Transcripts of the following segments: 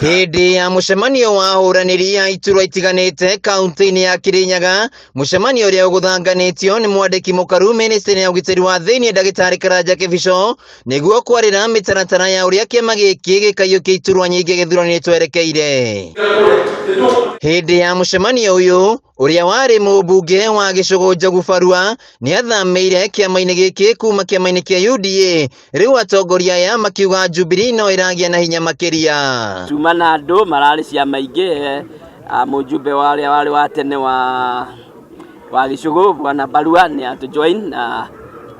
Hĩndĩ ya mũcemanio wa ahũranĩri a iturwa itiganĩte kaunti-inĩ ya Kirinyaga, mũcemanio ũrĩa ũgũthanganĩtio nĩ mwandĩki mũkaru mĩnĩstrĩ ya ũgitĩri wa thĩinĩ ndagĩtarĩ Karanja Kĩbico nĩguo kwarĩra mĩtaratara ya ũrĩa kĩama gĩkĩ gĩkaiyũkia iturwa nyingĩ gĩthurano-inĩ twerekeire. Hĩndĩ ya mũcemanio ũyũ, ũrĩa warĩ mũmbunge wa gĩcũgũ Njogu Barua nĩ athamĩire kĩama-inĩ gĩkĩ kuma kĩama-inĩ kĩa UDA. Rĩu atongoria aya makiuga Jubilee no ĩragĩa na hinya makĩria. Tuma na andũ mararĩ ciama ingĩ, mũjumbe wa ũrĩa warĩ wa tene wa gĩcũgũ Bwana Barua nĩ atũ join na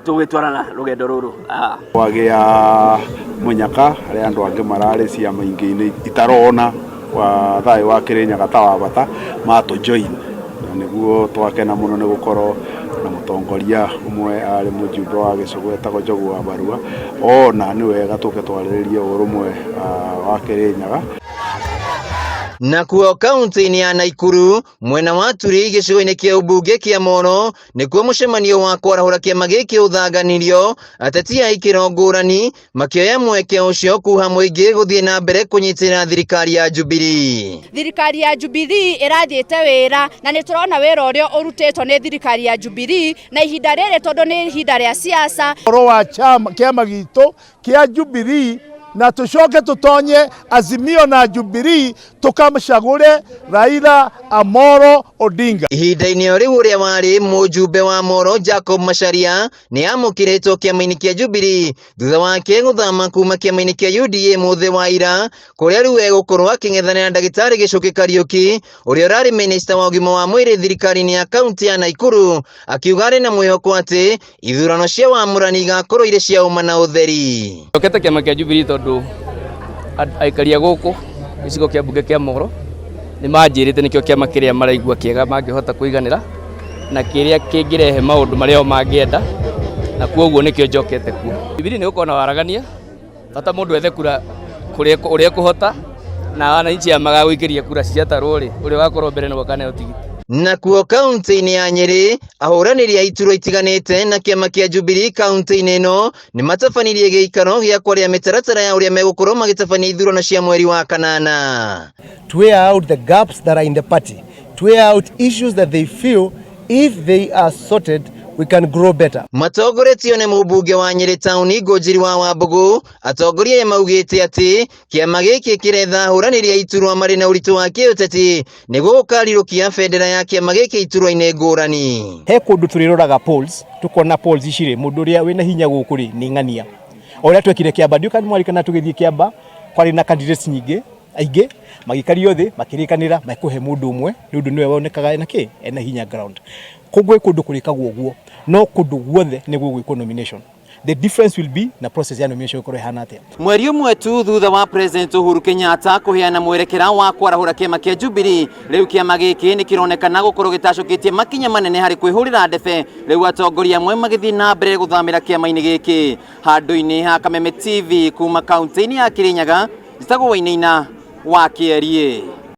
tũgĩtwarana rũgendo rũrũ. Kwagĩa mũnyaka harĩa andũ angĩ mararĩ ciama ingĩ-inĩ itarona wa thayũ wa Kĩrĩnyaga ta wa bata matũ join, na nĩguo twakena mũno nĩ gũkorwo na mũtongoria ũmwe arĩ mũjumbe wa gĩcũgũ etagwo Njogu wa Barua, ona nĩ wega tũke twarĩrĩrie ũrũmwe wa Kĩrĩnyaga. Nakuo kaunti-inĩ ya Naikuru mwena wa Turi gĩcigo-inĩ kĩa ũmbunge kĩa Moro nĩkuo mũcemanio wa kwarahũra kĩama gĩkĩ ũthanganirio, ateti a ikĩro ngũrani makĩoya mweke ũcio kuha mũingĩ gũthiĩ na mbere kũnyitĩrĩra thirikari ya Jubilee. Thirikari ya Jubilee ĩrathiĩte wĩra na nĩ tũrona wĩra ũrĩa ũrutĩtwo nĩ thirikari ya Jubilee na ihinda rĩrĩ tondũ nĩ ihinda rĩa siasa. Ũhoro wa kĩama gitũ kĩa Jubilee na tũcoke tũtonye Azimio na Jubilee tũkamũcagũre Raila Amolo Odinga. Ihinda-inĩ o rĩu ũrĩa warĩ mũjumbe wa Moro Jacob Macharia nĩ amũkĩrĩtwo kĩama-inĩ kĩa Jubilee thutha wake gũthama kuma kĩama-inĩ kĩa UDA mũthĩ wa ira kũrĩa rĩu egũkorwo akĩng'ethanĩra na ndagĩtarĩ Gĩcũkĩ Kariũki ũrĩa ũrarĩ minista wa ũgima wa mwĩrĩ thirikari-inĩ ya kaunti ya Naikuru, akiuga arĩ na mwĩhoko atĩ ithurano cia wamũrani igakorwo irĩ cia ũma na ũtheri. Njokete kĩama kĩa Jubilee tondũ aikari a gũkũ gĩcigo kĩa mbunge kĩa Moro nĩ manjĩrĩte nĩkĩo kĩama kĩrĩa maraigua kĩega mangĩhota kũiganĩra na kĩrĩa kĩngĩrehe maũndũ marĩa o mangĩenda, na kwoguo nĩkĩo njokete kuo. Jubilee nĩ gũkorwo na waragania, bata mũndũ ethe kura kũrĩa ũrĩa ekũhota, na wananchi aya magagũikĩria kura ciatarwo rĩ, ũrĩa ũgakorwo mbere nĩwe ũkaneo tigiti. Nakuo kaunti-inĩ ya Nyĩrĩ, ahũranĩri a iturwa itiganĩte na kĩama kĩa Jubilee kaunti-inĩ ĩno nĩ matabanirie gĩikaro gĩa kwaria mĩtaratara ya ũrĩa megũkorwo magĩtabania ithurano cia mweri wa kanana. To wear out the gaps that are in the party, to wear out issues that they feel if they are sorted, we can grow better. Matongoretio nĩ mũmbunge wa Nyĩrĩ taũni Ngũnjiri wa Wambũgũ, atongoria aya maugĩte atĩ kĩama gĩkĩ kĩretha ahũranĩri a iturwa marĩ na ũritũ wa kĩũteti nĩguo gũkarirũkia bendera ya kĩama gĩkĩ iturwa-inĩ ngũrani. He kũndũ tũrĩroraga polls, tũkona polls ici rĩ, mũndũ ũrĩa wĩna hinya gũkũ rĩ, nĩ ng'ania. O ũrĩa twekire Kĩamba, ndiũĩ kana nĩmwaririkana tũgĩthiĩ Kĩamba, kwarĩ na candidates nyingĩ, aingĩ, magĩikario thĩ, makĩrĩkanĩra mekũhe mũndũ ũmwe, nĩ ũndũ nĩwe wonekaga ena kĩ, ena hinya ground. Koguo gwĩ kũndũ kũrĩkagwo ũguo, no kũndũ guothe nĩ gũgwĩkwo nomination. The difference will be na process ya nomination ĩkorwo ĩhana atĩa. Mweri ũmwe tu thutha wa President Uhuru Kenyatta kũheana mwerekera wa kwarahũra kĩama kĩa Jubilee, rĩu kĩama gĩkĩ nĩ kĩronekana gũkorwo gĩtacũkĩtie makinya manene harĩ kwĩhũrĩra ndebe, rĩu atongoria amwe magĩthiĩ na mbere gũthamĩra kĩama-inĩ gĩkĩ. Handũ-inĩ ha Kameme TV kuma kaunti-inĩ ya Kirinyaga, njĩtagwo Wainaina wa Kĩeriĩ.